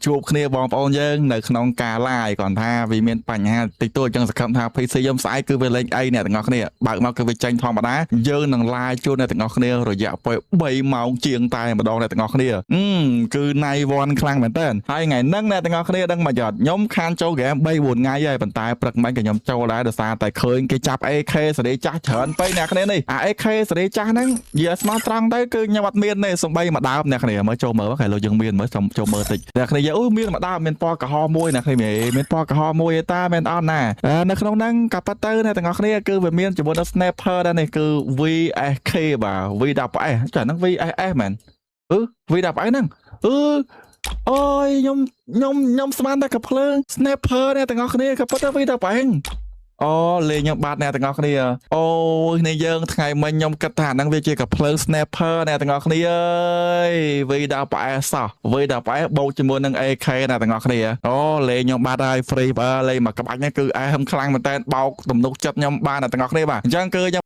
ជួបគ្នាបងប្អូនយើងនៅក្នុងការ live គ្រាន់ថាវាមានបញ្ហាតិចតួចអញ្ចឹងសង្ឃឹមថា PC ខ្ញុំស្អែកគឺវាលេងអីអ្នកទាំងអស់គ្នាបើកមកគឺវាចេញធម្មតាយើងនឹង live ជួបអ្នកទាំងអស់គ្នារយៈពេល3ម៉ោងជាងតែម្ដងអ្នកទាំងអស់គ្នាអឺគឺណៃវ៉ាន់ខ្លាំងមែនតើហើយថ្ងៃហ្នឹងអ្នកទាំងអស់គ្នាដឹងមកយត់ខ្ញុំខានចូលហ្គេម3 4ថ្ងៃហើយប៉ុន្តែព្រឹកមិញក៏ខ្ញុំចូលដែរដោយសារតែឃើញគេចាប់ AK សេរីចាស់ច្រើនពេកអ្នកគ្នានេះអា AK សេរីចាស់ហ្នឹងនិយាយស្មោះត្រង់ទៅគឺខ្ញុំអត់មានទេសំបីមួយដើមអ្នកគ្នាមើលចូលមើលខែលោកយើងមានមើលសុំចូលមើលតិចអ្នកគ្នាអូមានមួយដើមមានពណ៌ក្រហមមួយអ្នកគ្នាមានពណ៌ក្រហមមួយឯតាមែនអត់ណានៅក្នុងហ្នឹងក៏ប៉ិតទៅអ្នកទាំងអស់គ្នាគឺវាមានជាមួយនឹង sniper ដែរនេះគឺ VSK បាទ VWS ចាហ្នឹង VSS មែនអឺ VWS ហ្នឹងអឺអូយខ្ញុំខ្ញុំខ្ញុំស្មានតែកាភ្លើង sniper អ្នកទាំងអស់គ្នាក៏ប៉ុតទៅ VWS អូលេងខ្ញុំបាត់អ្នកទាំងអស់គ្នាអូយនេះយើងថ្ងៃមិញខ្ញុំគិតថាហ្នឹងវាជាកាភ្លើង sniper អ្នកទាំងអស់គ្នាអើយ VWS សោះ VWS បូកជាមួយនឹង AK អ្នកទាំងអស់គ្នាអូលេងខ្ញុំបាត់ហើយ free បើលេងមកក្បាច់ហ្នឹងគឺអែហឹមខ្លាំងមែនតើបោកទំនុកចិត្តខ្ញុំបានអ្នកទាំងអស់គ្នាបាទអញ្ចឹងគឺខ្ញុំ